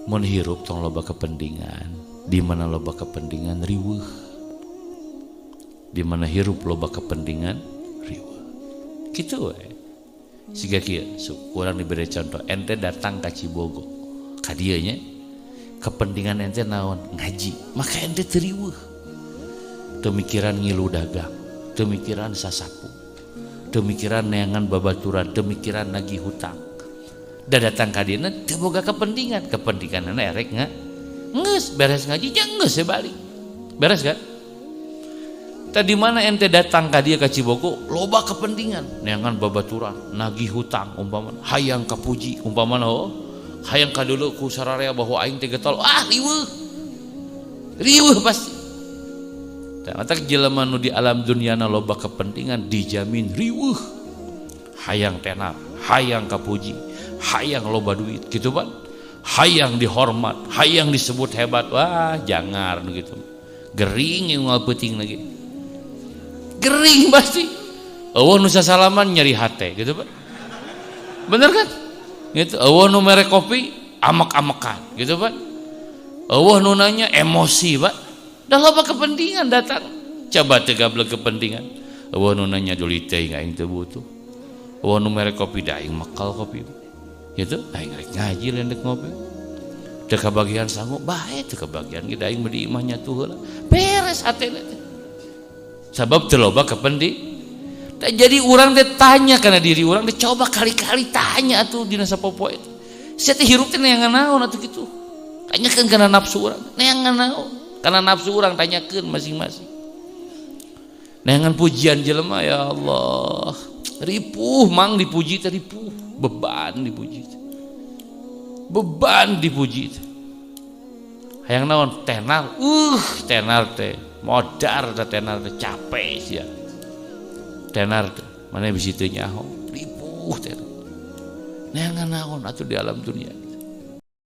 Mun hirup tong loba kepentingan, di mana loba kepentingan riweuh. Di mana hirup loba kepentingan riweuh. Kitu we. Siga kieu, kurang diberi contoh, ente datang ka Cibogo. Ka dieu nya kepentingan ente naon? Ngaji. Maka ente teu riweuh. Teu mikiran ngilu dagang, teu mikiran sasapu, teu mikiran neangan babaturan, teu mikiran nagih hutang. Da datang ka dieuna teu boga kepentingan, kepentinganna erek geus beres ngaji nya geus we balik. Beres kan? Tadi mana ente datang ka dieu ka Cibogo loba kepentingan, neangan babaturan, nagih hutang umpamana, hayang kapuji umpamana, oh, hayang kadulu ku sararea bahwa aing teh getol, ah riweuh. Riweuh pasti. Tah matak jelema nu di alam dunyana loba kepentingan dijamin riweuh. Hayang tenar, hayang kapuji, hayang loba duit gitu Pak. Hayang dihormat, hayang disebut hebat, wah jangar nu gitu. Gering unggal peuting lagi. Gering pasti. Eueuh nu sasalaman nyeri hate gitu Pak. Bener kan? Gitu, eueuh nu mere kopi amek-amekan gitu Pak. Eueuh nu nanya emosi Pak. Dah loba kepentingan datang. Coba teu gablek kepentingan. Eueuh nu nanya duli teh aing teu butuh. Eueuh nu mere kopi da aing mekal kopi. Gitu, aing rek ngaji lain rek ngopi. Teu kabagian sangu bae teu kabagian ge da aing mah di imah nyatu heula. Beres hatena teh. Sabab teu loba kepentingan. Jadi urang teh tanya kana diri urang teh, coba kali-kali tanya atuh dina sapopoe teh. Sia teh hirup teh neangan naon atuh kitu. Tanyakeun kana nafsu urang, neangan naon? Kana nafsu urang tanyakeun masing-masing. Neangan pujian jelema ya Allah. Ripuh mang dipuji teh ripuh, beban dipuji teh. Beban dipuji teh. Hayang naon? Tenar. Tenar teh. Modar teh tenar teh capek sia. Tenar teh mana bisi teu nyaho, ripuh teh. Neangan naon atuh di alam dunia.